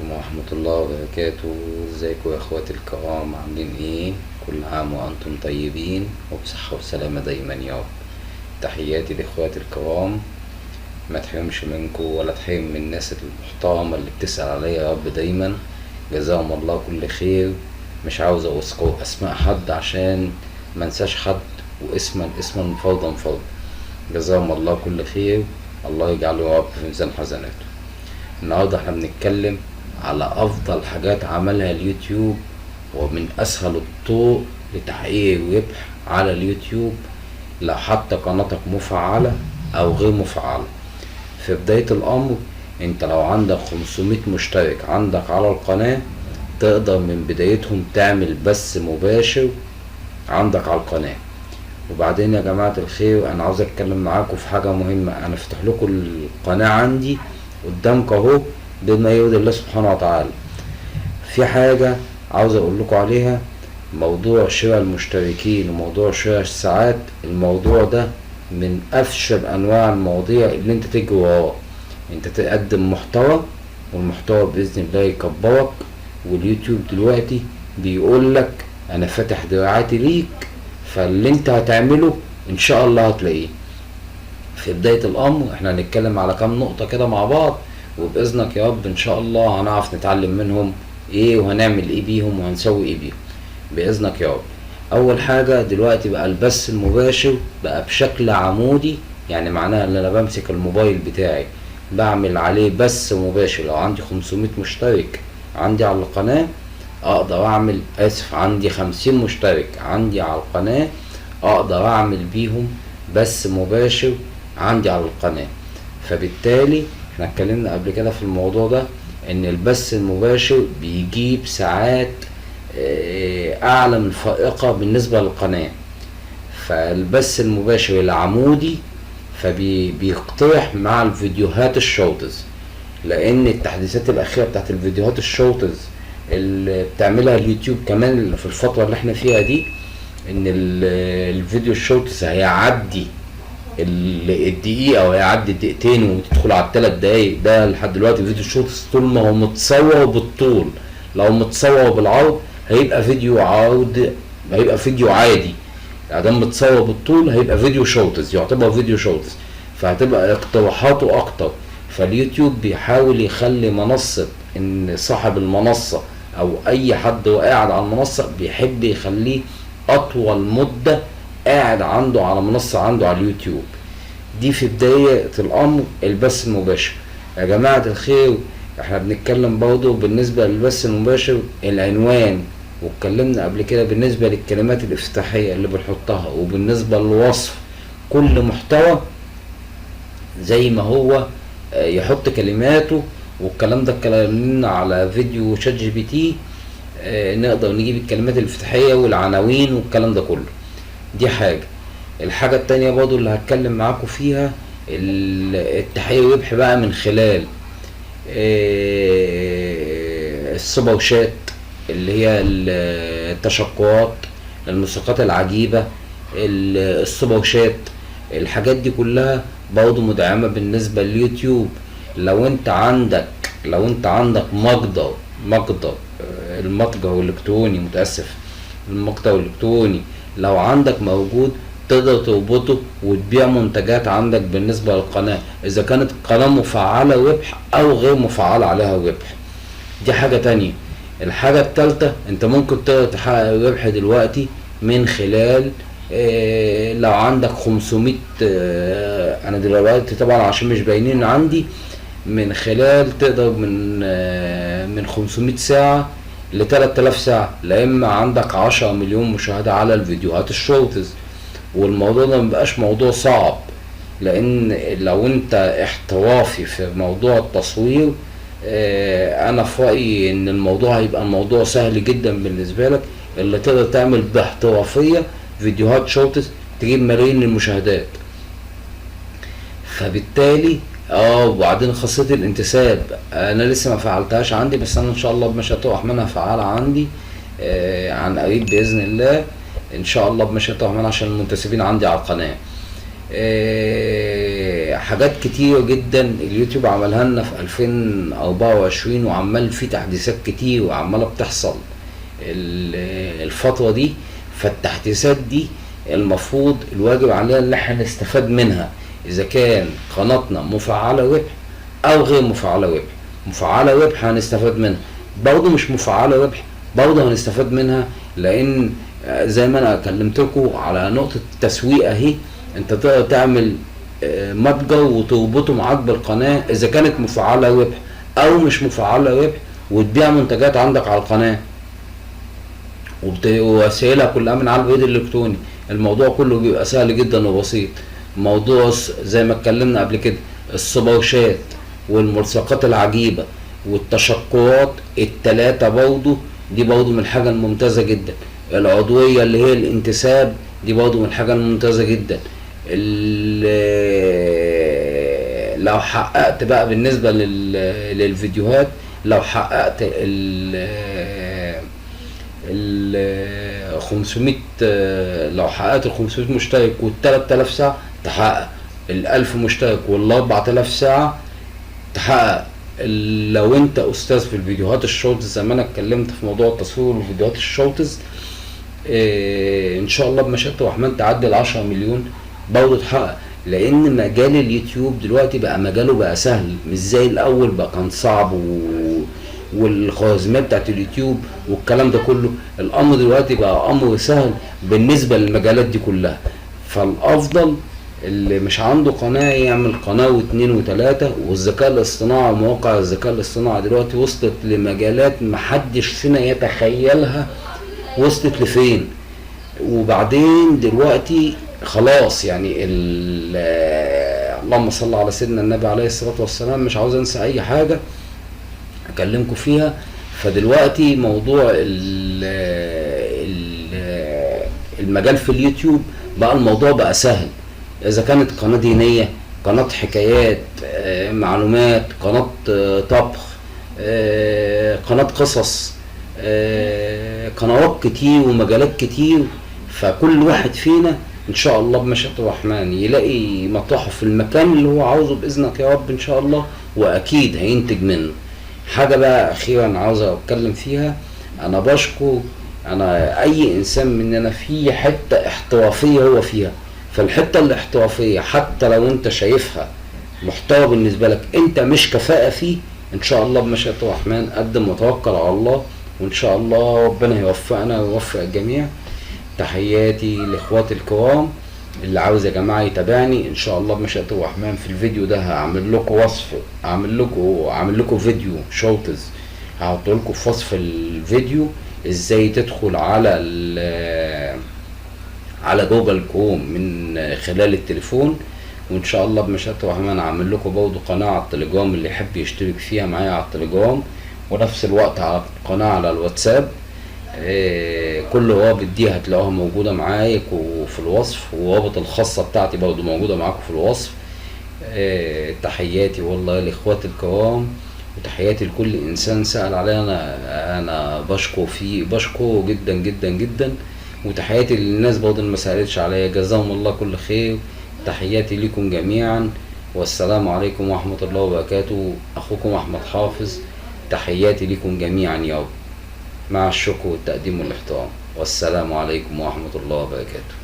عليكم ورحمة الله وبركاته. ازيكم يا اخواتي الكرام، عاملين ايه؟ كل عام وانتم طيبين وبصحة وسلامة دايما يا رب. تحياتي لاخواتي الكرام، ما تحرمش منكم ولا تحرم من الناس المحترمة اللي بتسأل عليا يا رب دايما، جزاهم الله كل خير. مش عاوز اذكر اسماء حد عشان ما انساش حد، واسما اسما فردا فردا. جزاهم الله كل خير، الله يجعله يا رب في ميزان حسناته. النهارده احنا بنتكلم على افضل حاجات عملها اليوتيوب ومن اسهل الطرق لتحقيق الربح على اليوتيوب لو حتى قناتك مفعلة او غير مفعلة. في بداية الامر انت لو عندك 500 مشترك عندك على القناة تقدر من بدايتهم تعمل بث مباشر عندك على القناة. وبعدين يا جماعة الخير انا عاوز اتكلم معاكم في حاجة مهمة. انا فاتح لكم القناة عندي قدامكم اهو بما يرضي الله سبحانه وتعالى. في حاجة عاوز اقول لكم عليها، موضوع شراء المشتركين وموضوع شراء الساعات. الموضوع ده من افشل انواع المواضيع اللي انت تجري وراه. انت تقدم محتوى والمحتوى باذن الله يكبرك، واليوتيوب دلوقتي بيقول لك انا فاتح دراعاتي ليك، فاللي انت هتعمله ان شاء الله هتلاقيه. في بداية الامر احنا هنتكلم على كام نقطة كده مع بعض، وباذنك يا رب ان شاء الله هنعرف نتعلم منهم ايه وهنعمل ايه بيهم وهنسوي ايه بيهم باذنك يا رب. اول حاجة دلوقتي بقى البث المباشر بقى بشكل عمودي، يعني معناها ان انا بمسك الموبايل بتاعي بعمل عليه بث مباشر. لو عندي 500 مشترك عندي على القناة اقدر اعمل، اسف، عندي 50 مشترك عندي على القناة اقدر اعمل بيهم بث مباشر عندي على القناة. فبالتالي احنا اتكلمنا قبل كده في الموضوع ده ان البث المباشر بيجيب ساعات اعلى من الفائقة بالنسبة للقناة. فالبث المباشر العمودي فبيقترح مع الفيديوهات ال shorts، لان التحديثات الاخيرة بتاعت الفيديوهات ال shorts اللي بتعملها اليوتيوب كمان في الفترة اللي احنا فيها دي، ان الفيديو ال shorts هيعدي الدقيقة وهيعدي الدقيقتين وتدخل على الثلاث دقايق. ده لحد دلوقتي فيديو ال shorts طول ما هو متصور بالطول، لو متصور بالعرض هيبقى فيديو عرض، هيبقى فيديو عادي. ادام متصور بالطول هيبقى فيديو shorts، يعتبر فيديو shorts، فهتبقى اقتراحاته اكتر. فاليوتيوب بيحاول يخلي منصة ان صاحب المنصة او اي حد وقاعد على المنصة بيحب يخليه اطول مدة قاعد عنده على منصة عنده على اليوتيوب. دي في بداية الامر البث المباشر. يا جماعة الخير احنا بنتكلم برضو بالنسبة للبث المباشر العنوان، واتكلمنا قبل كده بالنسبة للكلمات الافتتاحية اللي بنحطها، وبالنسبة للوصف. كل محتوى زي ما هو يحط كلماته، والكلام ده اتكلمنا على فيديو ChatGPT، نقدر نجيب الكلمات الافتتاحية والعناوين والكلام ده كله. دي حاجة. الحاجة التانية برضو اللي هتكلم معاكم فيها التحقيق الربح بقى من خلال ال super chat اللي هي التشكرات، الموسيقات العجيبة، ال super chat، الحاجات دي كلها برضو مدعمة بالنسبة لليوتيوب. لو انت عندك مقدر المتجر الالكتروني، متأسف، المتجر الالكتروني لو عندك موجود تقدر تربطه وتبيع منتجات عندك بالنسبة للقناة، إذا كانت القناة مفعلة ربح أو غير مفعلة عليها ربح. دي حاجة تانية. الحاجة التالتة انت ممكن تقدر تحقق الربح دلوقتي من خلال لو عندك 500، انا دلوقتي طبعا عشان مش باينين عندي، من خلال تقدر من 500 ساعة ل 3000 ساعة، لا اما عندك 10 مليون مشاهدة على الفيديوهات ال shorts. والموضوع ده مبقاش موضوع صعب، لان لو انت احترافي في موضوع التصوير، انا في رأيي ان الموضوع هيبقى الموضوع سهل جدا بالنسبة لك، اللي تقدر تعمل باحترافية فيديوهات shorts تجيب ملايين المشاهدات. فبالتالي وبعدين خاصية الانتساب انا لسه ما فعلتهاش عندي، بس انا ان شاء الله بمشيئة الرحمن هفعلها عندي عن قريب باذن الله، ان شاء الله بمشيئة الرحمن، عشان المنتسبين عندي على القناة. حاجات كتير جدا اليوتيوب عملها لنا في 2024، وعمال في تحديثات كتير وعمالة بتحصل الفترة دي. فالتحديثات دي المفروض الواجب علينا ان احنا نستفاد منها، اذا كان قناتنا مفعلة ربح او غير مفعلة ربح. مفعلة ربح هنستفاد منها، برضه مش مفعلة ربح برضه هنستفاد منها، لان زي ما انا كلمتكم على نقطة التسويق اهي، انت تقدر تعمل متجر وتربطه معاك بالقناة اذا كانت مفعلة ربح او مش مفعلة ربح، وتبيع منتجات عندك على القناة ووسائلها كلها من على البريد الالكتروني. الموضوع كله بيبقى سهل جدا وبسيط. موضوع زي ما اتكلمنا قبل كده، ال super chat والملصقات العجيبة والتشكرات التلاتة برضو، دي برضو من الحاجة الممتازة جدا. العضوية اللي هي الانتساب دي برضو من الحاجة الممتازة جدا. لو حققت بقى بالنسبة للفيديوهات، لو حققت ال 500، لو حققت ال 500 مشترك وال 3000 ساعة تحقق ال 1000 مشترك وال 4000 ساعة تحقق. لو انت استاذ في الفيديوهات ال shorts زي ما انا اتكلمت في موضوع التصوير والفيديوهات ال shorts، ان شاء الله بمشيئة الرحمن تعدي ال 10 مليون برضه تحقق. لان مجال اليوتيوب دلوقتي بقى مجاله بقى سهل، مش زي الاول بقى كان صعب والخوارزميات بتاعت اليوتيوب والكلام ده كله. الامر دلوقتي بقى امر سهل بالنسبة للمجالات دي كلها. فالافضل اللي مش عنده قناة يعمل قناة واتنين وتلاتة. والذكاء الاصطناعي ومواقع الذكاء الاصطناعي دلوقتي وصلت لمجالات محدش فينا يتخيلها وصلت لفين. وبعدين دلوقتي خلاص يعني اللهم صل على سيدنا النبي عليه الصلاة والسلام، مش عاوز انسى اي حاجة اكلمكم فيها. فدلوقتي موضوع المجال في اليوتيوب بقى الموضوع بقى سهل، اذا كانت قناة دينية، قناة حكايات، معلومات، قناة طبخ، قناة قصص، قنوات كتير ومجالات كتير. فكل واحد فينا ان شاء الله بمشيئة الرحمن يلاقي مطرحه في المكان اللي هو عاوزه بإذنك يا رب ان شاء الله، واكيد هينتج منه حاجة. بقى اخيرا عاوز اتكلم فيها، انا بشكر انا اي انسان مننا في حتة احترافية هو فيها. فالحتة الاحترافية حتى لو انت شايفها محتوى بالنسبة لك انت مش كفاءة فيه، ان شاء الله بمشيئة الرحمن قدم وتوكل على الله، وان شاء الله ربنا يوفقنا ويوفق الجميع. تحياتي لاخواتي الكرام. اللي عاوز يا جماعة يتابعني ان شاء الله بمشيئة الرحمن في الفيديو ده هعمل لكم وصف، هعمل لكم فيديو shorts هحط لكم في وصف الفيديو ازاي تدخل على جوجل كروم من خلال التليفون. وان شاء الله بمشيئة الرحمن هعمل لكم برضه قناة على التليجرام اللي يحب يشترك فيها معايا على التليجرام، ونفس الوقت على قناة على الواتساب. كل روابط دي هتلاقوها موجودة معاك وفي الوصف، وروابط الخاصة بتاعتي برضو موجودة معاكم في الوصف. تحياتي والله لإخواتي الكرام، وتحياتي لكل إنسان سأل عليا، أنا بشكر فيه، بشكره جدا جدا جدا. وتحياتي للناس برضو اللي ما سألتش عليا، جزاهم الله كل خير. تحياتي لكم جميعا، والسلام عليكم ورحمة الله وبركاته. أخوكم أحمد حافظ، تحياتي لكم جميعا يا رب، مع الشكر والتقديم والاحترام، والسلام عليكم ورحمة الله وبركاته.